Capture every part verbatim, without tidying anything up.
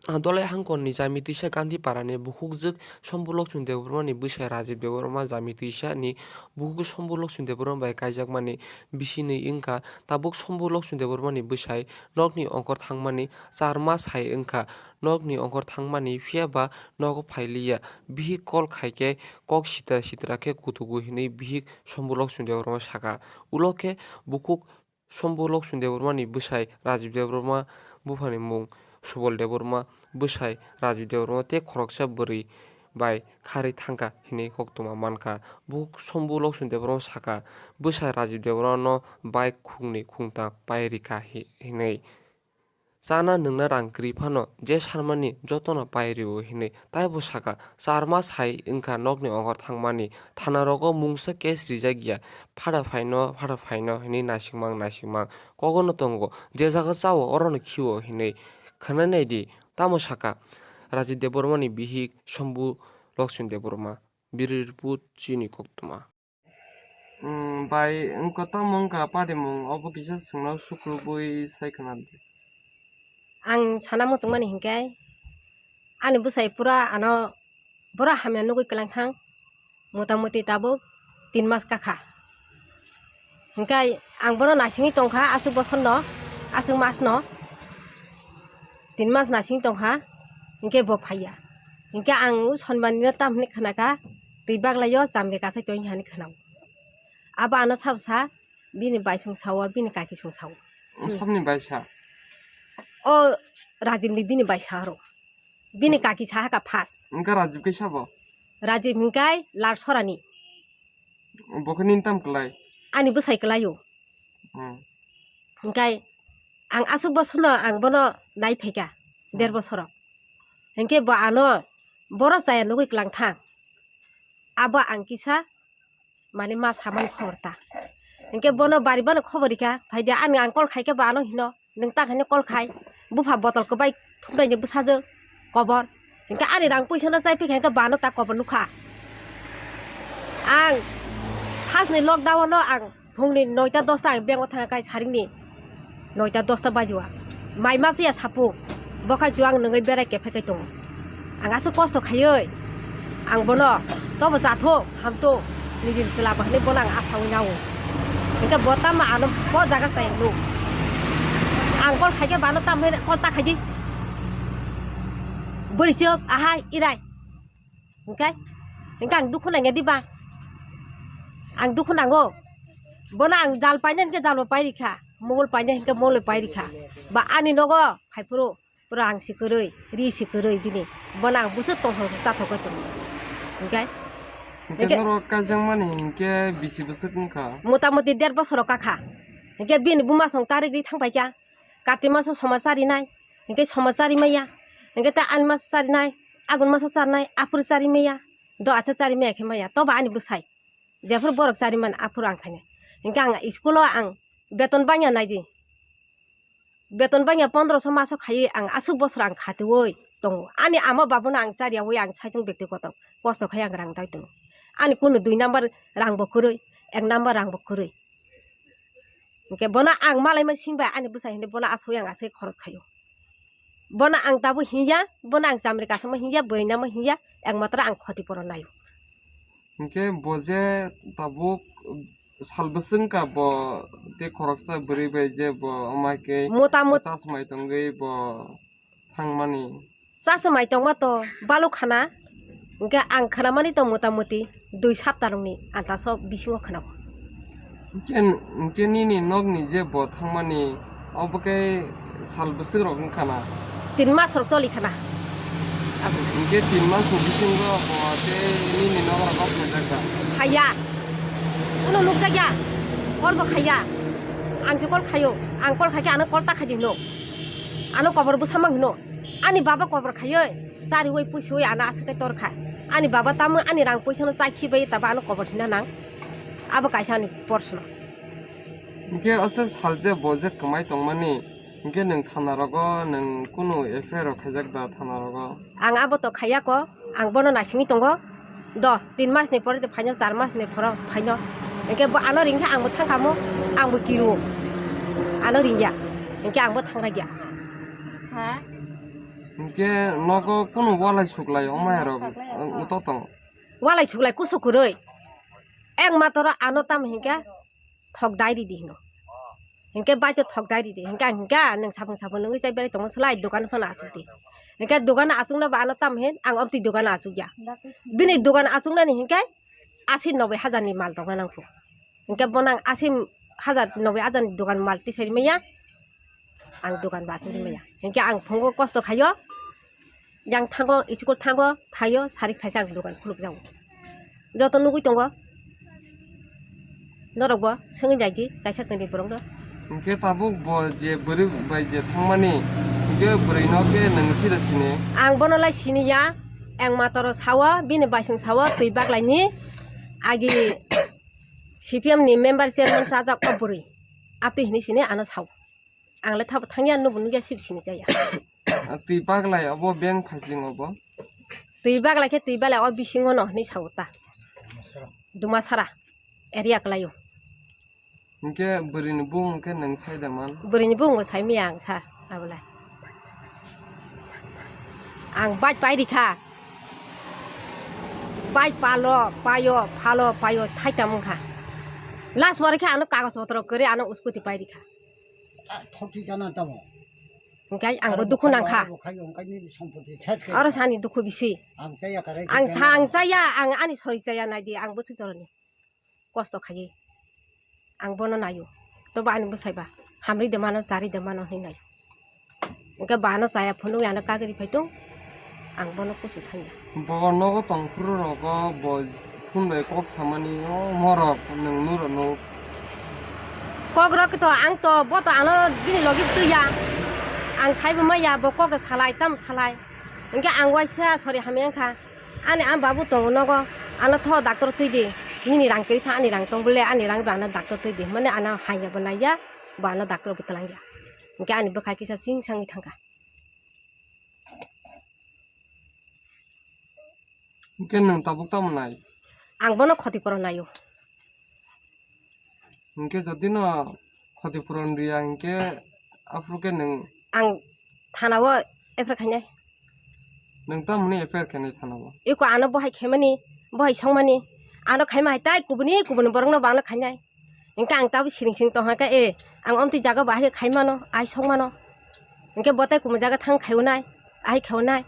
Dolai hangkorni Jamitwisa Gandhiparani bukhukjwk Shambhu Lokchung Debbarmani bwsai Rajib Debbarma Jamitwisani bukhuk Shambhu Lokchung Debbarma bai kaijakmani bisinwi wngkha. Tabuk Shambhu Lokchung Debbarmani bwsai nokni ongkhor thangmani char mas hai wngkha. Nokni ongkhor thangmani phiya ba nogo phailiya. Bihik call khaikhe kok sitra sitra khe kutugo hinwi bihik Shambhu Lokchung Debbarma sakha. Ulo khe bukhuk Shambhu Lokchung Debbarmani bwsai Rajib Debbarma, buphani mung Subol Debbarma, bwsai Rajib Debbarma tei khoroksa bwrwi bai kharwi thangkha hinwi koktwma mankha. Bukhuk Shambhu Lokchung Debbarma sakha, bwsai Rajib Debbarmano bike khungni khungta pai rikha hi-, hinwi. Chana nwngna rang kwrwi phano je sarmani jotono pai rio hinwi taibo sakha. Char mas hai wngkha nokni ongkhor thangmani. Thana rogo mungsa case rijak ya. Phada phaino, phada phaino hinwi naisingmang naisingmang kogono tongo. Je jaga chao orono khio hinwi khwnanai di. Tamo sakha Rajib Debbarmani bihik Shambhu Lokchung Debbarma. Bureau report, chini koktwma. Umm, bai, wngkha tamo wngkha parimung, obo kisa swngno sukrubui sai khwna di. Ang sana muchungmani hinkhe, ani bwsai pura ano boro hamya nugui kwlangthang, motamuti tabuk tin mas kakha. Hinkhe ang bono naisingwi tongkha, aswk bosorno, aswk masno, tin mas naisingwi tongkha, hinkhe bo phaiya. Hinkhe ang o Sonmanino tamhinwi khnakha, twi baglaio chamri kasai tongwi hinwi khwnao. Abo ano sabo sa, bini baisong sao, bini kakisong sao. Hmm. Sabni baisa? O Rajibni bini baisa aro. Bini kaki sa haka phas. Wngkha Rajib khe sabo? Rajib hingkai Lalsorani. Bo khe nini tam kwlai? Ani bwsai kwlaio. Hmm. Hingkai ang aswk bosorno ang bono nai phaikha, der Hmm. bosoro. Hinkhe bo ano boro chaya nugui kwlangthang. Abo ang kisa mane ma samani khobor ta. Hinkhe bono bari bono khobor rikha, phaidi ani ang call khaikhe bo ano hino, nwng ta khaino call khai, bupha botol kwbai thumnaini bwsajwk kobor. Hinkhe ani rang puisano chai phikha hinkhe bo ano ta kobor nukha. Ang first ni lockdown o ang phungni noita dosta ang bank o thangkha kai saringni. Noita dosta bajiwa. Mai masiya sapu. Bokhai chu ang nungui berai kephai kai tongo. Ang aswk kosto khaioi. Ang bono tobo jatho hamto nijini chwla bo hinui bono ang asaui nao. Hinkhe bo tamo ano bo jaga chaya nuk. Ang call khaikhe bo ano tamo hinui call ta khaidi. Bwrwi chwk ahai irai. Hinkhe, hinkhe ang dukhu nangya diba? Ang dukhu nango. Bono ang jal paina hinkhe jal bo pai rikha, mobile paina hinkhe mobile pai rikha. Ba ani nogo hai phuru, pura ang si kwrwi, ri si kwrwi bini. Bono ang bwswk tongthok se chathok tongo. Hinkhe, Hinkhe hinkhe norok kaijakmani hinkhe bisi bwswk wngkha? Motamuti der bosoro kakha. Hinkhe bini buma song tarik ri thang paikha. Karti maso somaj charinai, hinkhe somaj chari maya, hinkhe ta ani maso charinai, agun maso charinai, aphuru chari maya, do acha chari maya khe maya, tobo ani bwsai. Jephuru borok chari mani aphuru ang khainai. Hinkhe ang school o ang beton bangya naidi. Beton bangya pondroso maso khaiwi ang aswk bosor ang khatiwi tongo. Ani ama babuno ang chariyawi ang saichung bekti kotor kosto khai ang rang dai tongo. Ani kunu dui number rang bo kwrwi, ek number rang bo kwrwi. Hinkhe bono ang malaima singbai ani bwsai hinwi bono aswk yang aswk khorok khaio. Bono ang tabuk hinya, bono ang chamri kasamo hinya, bwrwi namo hinya, ekmatro ang khoti poro naio. Hinkhe bo je tabuk sal bwswk wngkha bo tei khoroksa bwrwi bai je bo ama khe Motamot- chasmai tongwi bo thangmani. Chasa mai tongma to baluk khana, hinkhe ang khnamani to motamuti dui sapta rokni antaso bisingo khnao. Hinkhe, hinkhe nini nokni je bo thangmani, obo khe sal bwswk rok wngkha na? Tin mas rok choli khana. Hinkhe tin mas ni bisingo bo tei nini nok rok phaijakya? Phaiya. Uno nukjakya. Call bo khaiya. Ang je call khaio. Ang call khaikhe ano call ta khaidi hino. Ano kobor bwsa mang hino. Ani baba kobor khaioi, chariui puisiui ano aswk khe torkha. Ani baba tamo ani rang puisano chai khibai tabo ano kobor hina nang. Abo kaisa ani porsono. Hinkhe aswk sal je bo je kwmai tongmani, hinkhe nwng thana rogo nwng kunu F I R rok khaijak da thana rogo? Ang abo to khaiya ko, ang bono naisingwi tongo. Do, tin mas ni pore de phaino, char mas ni phoro phaino. Hinkhe bo ano ringkhe ang bo thangkha mo, ang bo kiru. Ano ringya. Hinkhe ang bo thangragya. Ha? Hinkhe nogo kunu walai suklai o maya rok uto tongo. Walai suklai kusu kwrwi. Ek matoro ano tam hinkhe thok dai ridi hino. Hinkhe baito thok dai ridi. Hinkhe ang hinkhe nwng sapung sapung nungwi chai berai tongma slai dogan phano achukdi. Hinkhe dogan achukna ba ano tam hin ang omtwi dogan achukya. Bini dogan achuknani hinkhe asi noboi hajar ni mal tongna nangkhu. Hinkhe bono ang asi hajar noboi hajar ni dogan mal tisai rimaya. Ang dogan ba achuk rimaya. Hinkhe ang phungo kosto khayo. Yang thango, school thango, phaio, sarik phaisa ang dogan khuluk jago. Joto nugui tongo. Norok bo swngwi naidi, kaisa kani borok no. Hinkhe tabuk bo je bwrwi bai je thangmani, hinkhe bwrwi no khe nwng sida sini? Ang bono lai sini ya, ang matoro sao, bini baising sao, twi baglai ni agi C P M ni member chairman chajak o bwrwi. Aptwi hini sini ano sao. Ang le thabo thangya, nubo nugya, sib sini chaya. Twi baglai obo beng phasing obo. Twi baglai khe twi baglai o bisingo no hinwi sao ta. Dumasara area kwlaio. Hinkhe bwrwini bung hinkhe nwng sai da man? Bwrwini bung bo sai maya ang sa, abole. Ang bike pai rikha. Bike palo, payo, phalo, payo, thaitam wngkha. Last wari khe ano kagoj potro kwrwi ano scooty pai rikha. Thokti jana tamo. Hinkhe ang bo dukhu nangkha. Aro sani dukhu bisi. Ang sa, ang chaya, ang ani sori chaya naidi, ang bwswk joroni kosto khaiwi. Ang bono naio. Tobo ani bwsai ba hamri de mano, chari de mano hinwi naio. Hinkhe ba ano chaya phunuk, ano kagri phai tong, ang bono kusu sanya. Bo nogo tong phuru rogo bo phun bai kok samani, o morok nwng nuro nuk. Kok rok to ang to bo to ano bini logi twiya. Ang saibo maya bo kok rok salai tam salai. Hinkhe ang waisa sori hamya wngkha. Ani ang babu tongo nogo, ano tho doctor twi di. Nini rang kwrwi pha ani rang tong bole, ani rang rang doctor twi di. Mane ano hanya bo naiya, bo ano doctor bo twlangya. Hinkhe ani bwkha kisa ching sangwi thangkha. Hinkhe nwng tabuk tamo nai? Ang bono khoti poro naio. Hinkhe jodi no khoti puron riya hinkhe aphuru khe nwng? Ang thana o F I R khainai. Nwng tamoni F I R khainai thana o? Eko ano bohai khaimani, bohai songmani. Ano khaima hai tai kubuni kubuni borok no bo ano khainai. Hinkhe ang tabuk siring siring tongkha khe, e, ang omtwi jaga bo ahai khe khaimano, ahai songmano. Hinkhe bo tai kubun jaga thang khaionai, ahai khaionai.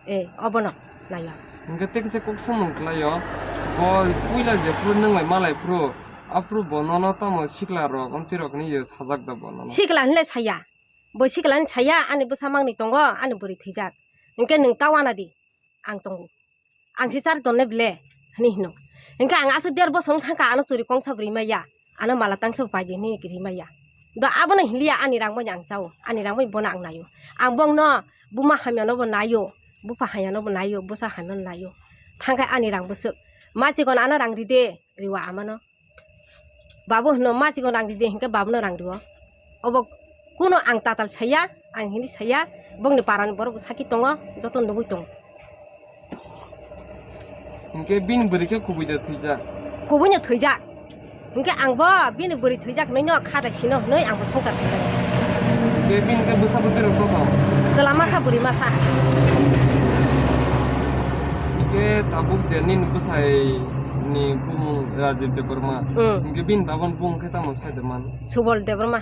E, obono naio. Hinkhe tei kisa kok samung khlaio. Bo puila jephuru nwnglai malai phuru, aphuru bo nono tamo sikla rok, omtwi rok hinwi sajak da bo nono? Sikla hinlai saya. Bo sikla ni saya, ani bwsa mangni tongo, ani bwrwi thwijak. Hinkhe nwng ta wana di, ang tongo. Ang se chari tonne bile, hinwi hino. Hinkhe ang aswk der bosong thangkha, ano churi kongsa bo rimaya, ano mala tangsa bo paidi hinwi rimaya. Do abono hinliya ani rang bai ang chao, ani rang bai bono ang naio. Ang bongno buma hamyano bo naio, bupha hamyano bo naio, bwsa hamyano naio. Thangkhe ani rang bwswk. Ma chikon ano rang ride, riwa amano. Babu hino, ma chikon rang ride, hinkhe babuno rang rio. Obo kuno ang tatal saya, ang hindi saya, bongni parani borok bo saki tongo, joto nugui tongo. Hinkhe bini bwrwi khe kubui da thwijak? Kubui no thwijak. Hinkhe ang bo bini bwrwi thwijak hinwi no kha dai sino hinwi ang bo songchar khaijak. Hinkhe bini khe bwsa bwtwi rok to tong? Chwla masa bwrwi masa. Hinkhe tabuk je nini bwsai ni bumung Rajiv Debbarma. Hmm. Hinkhe bini babon bumung khe tamo sai de man? Subol Debbarma.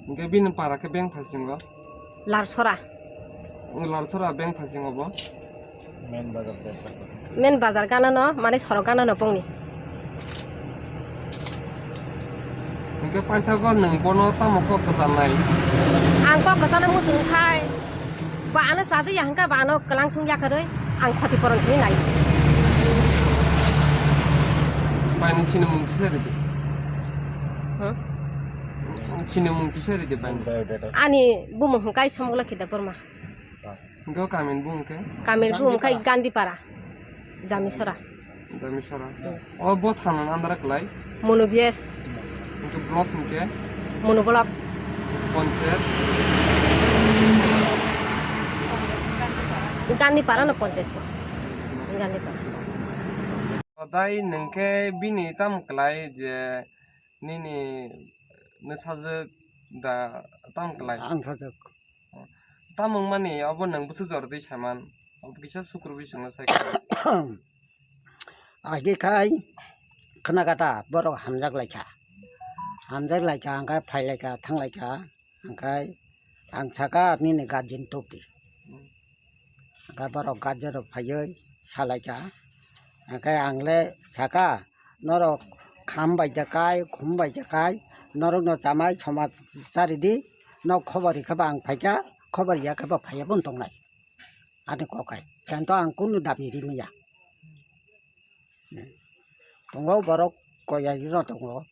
Hinkhe bini para khe beng phaisingo? Larsora. Larsora beng phaisingo bo? Main bazar gana no, mane sorok gana no bongni. Hinkhe paithago nwng bono tamo kok kwcharnai? Ang kok kwcharna muchung khai. Ba ano chajakya hwnkha ba ano kwlang thung yakarwi ang khoti poron sini nai. Baini sinimung kisa ridi. Hmm? Sinimung kisa ridi baini. Ani bumung hwnkha Somogla Kida Borma. Hwnkha kamini bumung khe? Kamini bumung khe Gandhipara. Jamisora. Jamisora. Hmm. O bo thana andra kwlai? Mono B S. Hwnkhe block hwnkhe? Mono block. Panchayat? Gandhipara no panchayat bo. Gandhipara. Tei nwng khe bini tamo kwlai je nini nwsajwk da tamo kwlai? Ang sajwk. Tamung mani obo nwng bwswk jor di saman. Obo kisa sukrubwi chwngno sai kha. Agi khai khwnakata borok hamjak laikha. Hamjak laikha, hwnkhe phai laikha, thang laikha. Hwnkhe ang saka nini guardian tubdi. Hwnkhe borok guardian rok phaiwi salaikha. Hwnkhe ang le saka, norok kham bai da kai, khum bai da kai, norokno chamai somaj charidi, nok khobor rikha ba ang phaikha, khobor ya khe ba phaiya bo tongnai. Ani kok hai. Kento ang kunu dabi rimaya. Tongo borok koyai no tongo.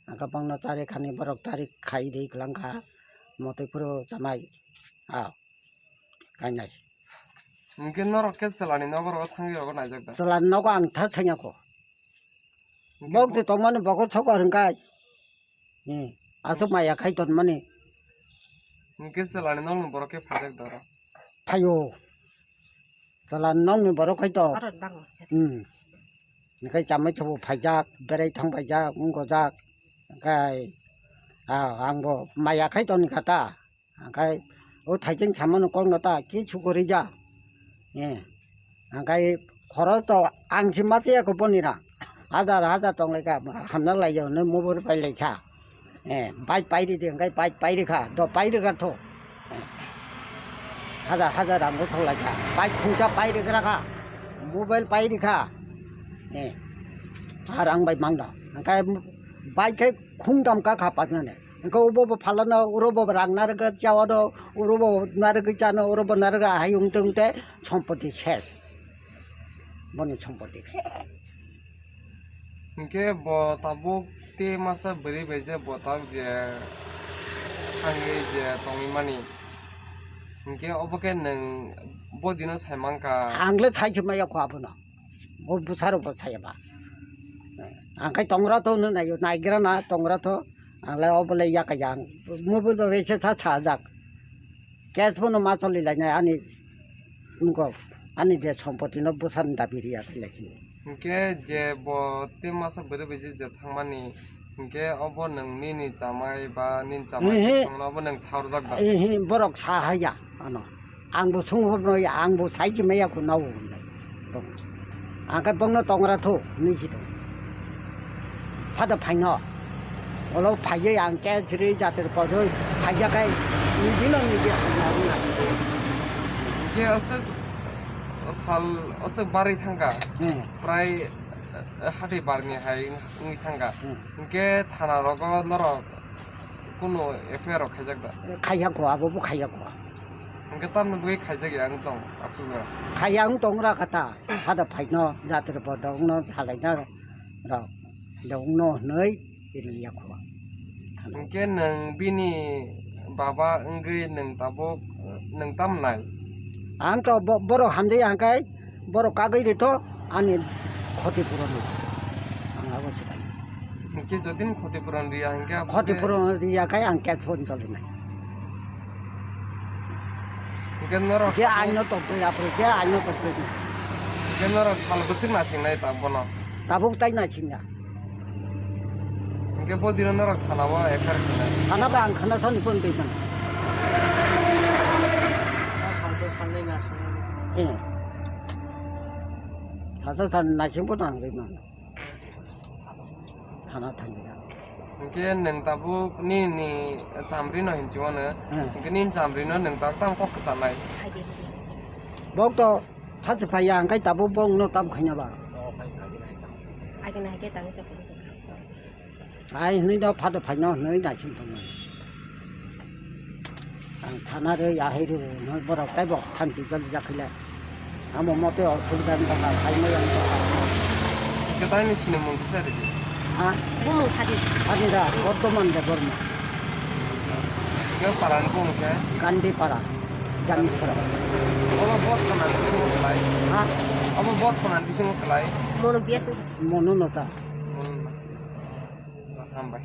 Ang kabangno chari khani borok tari khai ri kwlangkha. Motwi phuru chamai. Ah. Kainai. Hwnkhe norok khe chwlani nogo rogo thangwi rogo naijak da? Chwlani nogo ang tha thangya kho. Hwnkhe Bok bo- je tongmani bokor sokor hwnkhe. Hmm. Aswk maya khai tonmani. Hwnkhe chwlani nokni borok khe phaijak da oro? Phaio. Chwlani nokni borok khai to. Oro bango. Hmm. Hwnkhe chamai chabo phaijak, berai thang paijak, wng gojak. Hwnkhe, ah, angbo maya khai toni kha ta. Hwnkhe o thaijeng samano kokno ta kichu kwrwi ja. Eh, hwnkhe khorok to ang se ma chaya kho boni rang. Hajar hajar tong lai kha, hamjak lai ya hwnwi mobile pai lai kha. Eh, bike pai ri di, hwnkhe bike pai ri kha, do pai ri kha tho. Eh, hajar hajar rang bo thok lai kha, bike khungsa pai ri gra kha, mobile pai ri kha. Eh, a rang bai mang da. Hwnkhe bike khe khungdam ka kha paknani. Hwnkhe obo bo phalano, oro bo rang narwgwi chawano, oro bo narwgwi chano, oro bo narwgwi ahai wngte wngte sompoti ses. Boni sompoti. Hwnkhe bo tabuk tei masa bwrwi bai je bo tabuk je thangwi je tongwi mani. Hwnkhe obo khe nwng bo dino sai mankha. Ang le sai se maya kho abono. Bo bwsarok bo sai ba. Ang khai tongra tho hwnwi naio, naigra na tongra tho. Ang le obo le yakha yang. Mobile bo bai se sa sajak. Cash phone ma choli lainai ani wngkok. Ani je sompoti no bwsani dabi riya khe lai chini. Hwnkhe je bo tei masa bwrwi bai je thangmani, hwnkhe obo nwng nini chamai ba nini chamai Ehe. Thangno obo nwng saurjak da? Ehe, borok sa haya ano. Ang bo sung hor noi, ang bo sai se maya kho nao hwnwi. Ang khe bongno tongra tho hwnwi si tong. Phada phaino. Olo phaiwi ang khe chiri jatir pojoi phaija khai nijino niji hamya wngna. Hwnkhe aswk sal aswk barwi thangkha. Hmm. Prai, eh, hati barni hai wngwi thangkha. Hmm. Hwnkhe thana rogo norok kunu F I R rok khaijak da? Khaiya kho, abo bo khaiya kho. Hwnkhe tamni bagwi khaijak ya wng tong aswk no? Khaiya wng tong ra kha ta, hada phaino jatri bo dongno salaina rok dongno hwnwi riya kho. Hwnkhe nwng bini baba wngwi nwng tabuk nwng tam nai? Ang to bo-, borok hamjai hangkai borok kagwi rito ani khoti puron. Ang abo sikai. Hwnkhe jodin khoti puron riya hwnkhe abo Khoti khe puron riya khai ang kek phone cholinai. Hwnkhe norok Je aino toktwi, apro je aino toktwi. Hwnkhe norok sal bwswk nasingnai ta bono? Tabuk tai nasingya. Hwnkhe bo dino norok thana o F I R khainai? Thana ba ang khana soni pon twi tong. Sanse sanni nasing. Eh. Sasa san nasing pon ang ri man. Thana thangya. Hwnkhe nwng tabuk nini chamrino hinwi mano. Hmm. Hwnkhe nini chamrino nwng tabuk tamo kok kwchanai? Bok to phase phaiya, hwnkhe tabuk bokno tam khaina ba. Agini hai khe tangwi chapang. Ai hwnwi no phado phaino hwnwi naising tongmani. Ang thana rwi ahai rwi hwnwi borok teibo thanchi joli jakhaile. Amo mote osubida wngkha, phaimaya wngkha. Kwtaini sinimung kisa ridi. Ha? Bumung sadi. Ani da Bordoman Debbarma. Khe parani bumung khe? Gandhi Para, Jamisora. Obo bo thana bisingo khlai. Ha? Obo bo thana bisingo khlai. Mono biasu. Mono nota. Mono nota. Hambai.